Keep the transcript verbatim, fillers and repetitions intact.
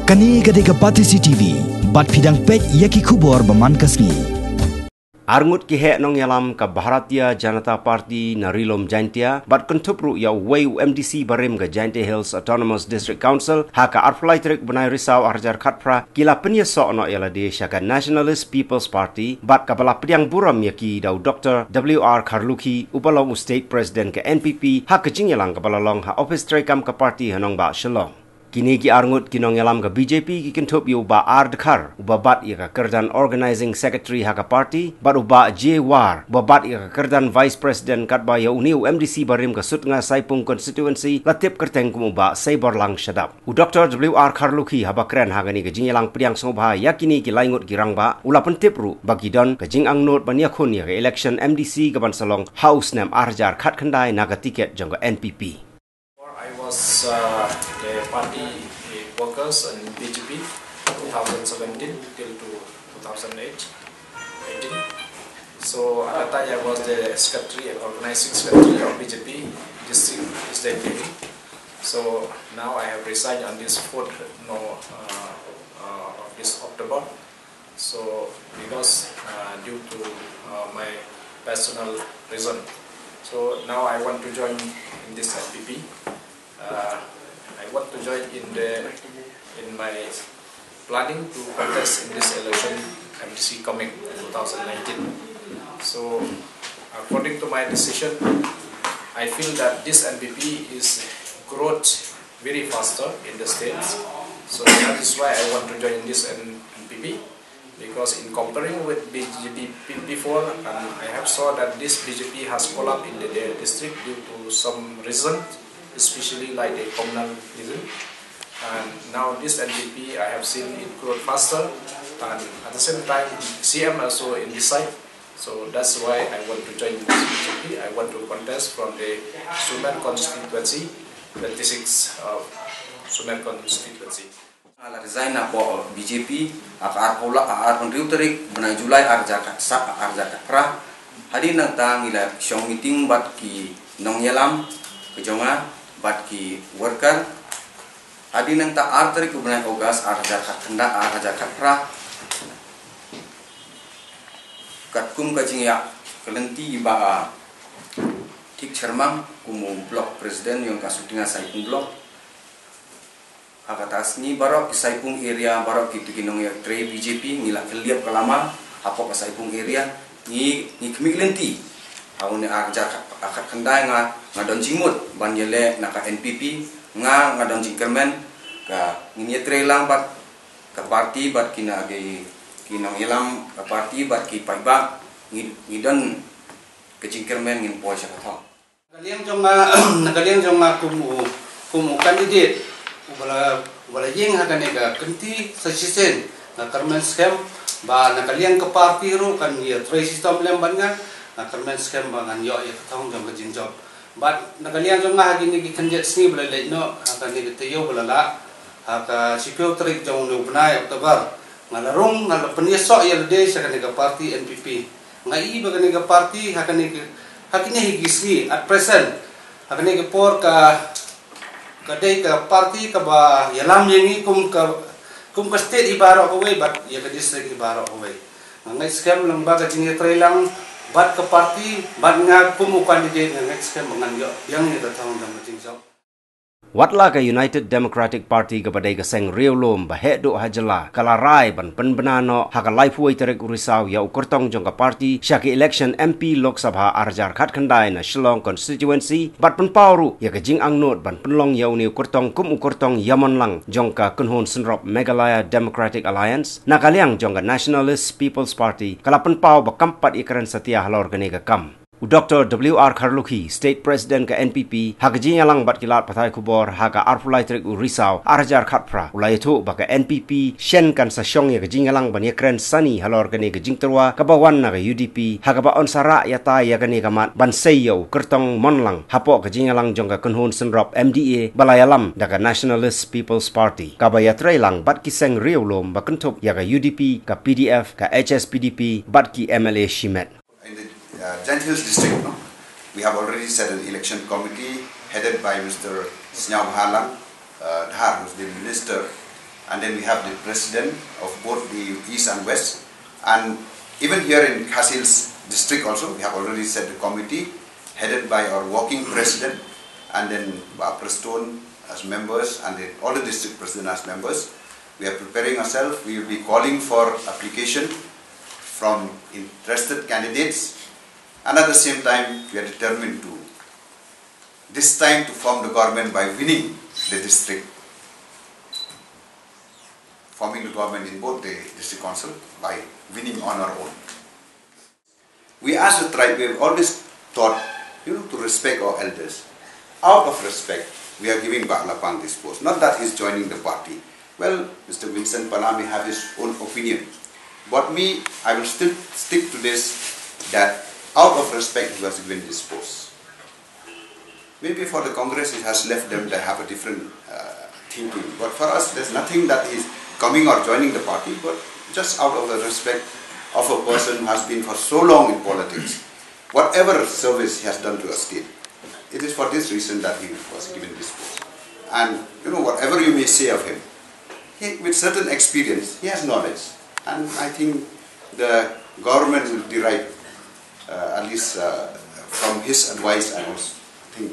Kane ka dei ka Batesi T V, bad phi dang peit ïa ki khubor ba man ka sngi. Arngut ki heh nongïalam ka Bharatiya Janata Party na Ri-lum Jaintia bad kynthup ruh ïa uwei u M D C barim ka Jaintia Hills Autonomous District Council ha ka arphew lai tarik bnai Risaw arhajar khatphra ki la pynïasoh noh ïa lade sha ka Nationalist People's Party bad kaba la pdiang burom ïa ki da u Doktor W R Kharlukhi uba long u State President ka N P P ha ka jingïalang kaba la long ha ophis treikam ka party ha nongbah Shillong. Kine ki arngut ki nongïalam ka B J P ki kynthup ïa u Bah R Dkhar uba bat ïa ka kyrdan Organizing Secretary ha ka party bad u Bah J War uba bat ïa ka kyrdan Vice President katba ïa une u M D C barim ka Sutnga Saipung Constituency la tip kyrteng kum u Bah Seiborlang Shadap. U Doktor W R Kharlukhi haba kren ha kane ka jingïalang pdiang sngewbha ïa kine ki laingut ki rangbah u la pyntip ruh ba ki don ka jingangnud ban ïakhun ïa ka election M D C kaban sa long ha u snem arhajar khatkhyndai na ka tiket jong ka N P P. I was uh, the party workers in B J P two thousand seventeen till to two thousand eight, eighteen. So at that time I was the secretary and organizing secretary of B J P district, district level. So now I have resigned on this fourth no, uh, uh, of this October. So because uh, due to uh, my personal reason, so now I want to join in this N P P. Uh, I want to join in the in my planning to contest in this election M D C coming two thousand nineteen. So according to my decision, I feel that this N P P is growth very faster in the states. So that is why I want to join this N- NPP. Because in comparing with B J P before, and I have saw that this B J P has collapsed in the, their district due to some reason, especially like the communal reason. And now this NPP, I have seen it grow faster, and at the same time, C M also in this side. So that's why I want to join this B J P. I want to contest from the Sumer constituency, twenty-six uh, Sumer constituency. Nga la resign na pdeng B J P ha ka arphew la, ha arphew hynriew tarik bnai July arhajar khatsaw, arhajar khatphra. Hadien nangta ngi la shong meeting bad ki nongïalam ka jong nga bad ki worker. Hadien nangta ar tarik u bnai August arhajar khatkhyndai, arhajar khatphra. Katkum ka jingïaid ka lynti i Bah Thik Shermang kum u block president jong ka Sutinga Saipung block. Ha kata ka sngi baroh ki Saipung area, baroh kito ki nongïatrei B J P ngi la kylliap ka lama hapoh ka Saipung area. Ngi, ngi khmih lynti. Ha une arhajar khat, khatkhyndai nga, nga don jingmut ban ïaleh na ka NPP, nga, nga don jingkyrmen ka ngin ïatrei lang bad ka party bad kine ki, ki nongïalam ka party bad ki paidbah, ngi, ngi don ka jingkyrmen ngin poi sha ka thong. Na ka liang jong nga, na ka liang jong nga kum u, kum u candidate uba la, uba la ïeng ha kane ka kynti sa shisien, nga kyrmen skhem ba na ka liang ka party ruh kan ïatrei shitom lem bad nga, nga kyrmen skhem ba ngan ïoh ïa ka thong jong ka jingjop. Bad na ka liang jong nga ha kine ki khyndiat sngi ba la leit noh, ha kane ka taïew ba la lah, ha ka shiphew tarik jong une u bnai October, nga la rung, nga la pynïasoh ïa lade sha kane ka party NPP. Nga i ba kane ka party ha kane ka, ha kine hi ki sngi at present, ha kane ka por ka, ka dei ka party kaba ïalam ïa ngi kum ka, kum ka state hi baroh kawei bad ïa ka district hi baroh kawei. Nga ngeit skhem lyngba ka jingïatrei lang bad ka party bad nga kum u candidate, nga ngeit skhem ba ngan ïoh biang ïa ka thong jong ka jingjop. Wat la ka United Democratic Party kaba dei ka seng riewlum ba heh duh ha jylla ka la rai ban pynbna noh ha ka laiphew wei tarik u Risaw ïa u kyrtong jong ka party sha ka election MP Lok Sabha arhajar khatkhyndai na Shillong constituency bad pynpaw ruh ïa ka jingangnud ban pynlong ïa une u kyrtong kum u kyrtong ïaman lang jong ka kynhun synrop Meghalaya Democratic Alliance. Na ka liang jong ka Nationalist People's Party ka la pynpaw ba kam pat ïakren satia halor kane ka kam. U Doktor W R Kharlukhi, State President ka NPP, ha ka jingïalang bad ki lad pathai khubor ha ka arphew lai tarik u Risaw arhajar khatphra, u la ïathuh ba ka NPP shen kan sa shong ïa ka jingïalang ban ïakren sani halor kane ka jingtyrwa kaba wan na ka UDP, ha kaba yn sa rah ïatai ïa kane ka mat ban sei ïa u kyrtong mon lang hapoh ka jingïalang jong ka kynhun synrop MDA ba la ïalam da ka Nationalist People's Party, kaba ïatrei lang bad ki seng riewlum ba kynthup ïa ka UDP, ka PDF, ka HSPDP bad ki MLA shimet. In the uh, Jaintia Hills district, no, we have already set an election committee headed by Mister Sniawbhalang uh, Dhar, who's the minister And then we have the president of both the East and West. And even here in Khasi Hills district also, we have already set the committee headed by our working president and then Bah Prestone as members and the, all the district president as members. We are preparing ourselves. We will be calling for application from interested candidates, and at the same time, we are determined to this time to form the government by winning the district, forming the government in both the district council by winning on our own. We as a tribe, we have always taught, you know, to respect our elders. Out of respect, we are giving Bah Lapang this post. Not that he's joining the party. Well, Mister Vincent Pala may have his own opinion. But me, I will still stick to this, that out of respect, he was given this post. Maybe for the Congress, it has left them to have a different uh, thinking. But for us, there's nothing that he's coming or joining the party, but just out of the respect of a person who has been for so long in politics, whatever service he has done to a state, it is for this reason that he was given this post. And, you know, whatever you may say of him, he, with certain experience, he has knowledge. And I think the government will derive, uh, at least uh, from his advice and also, I think,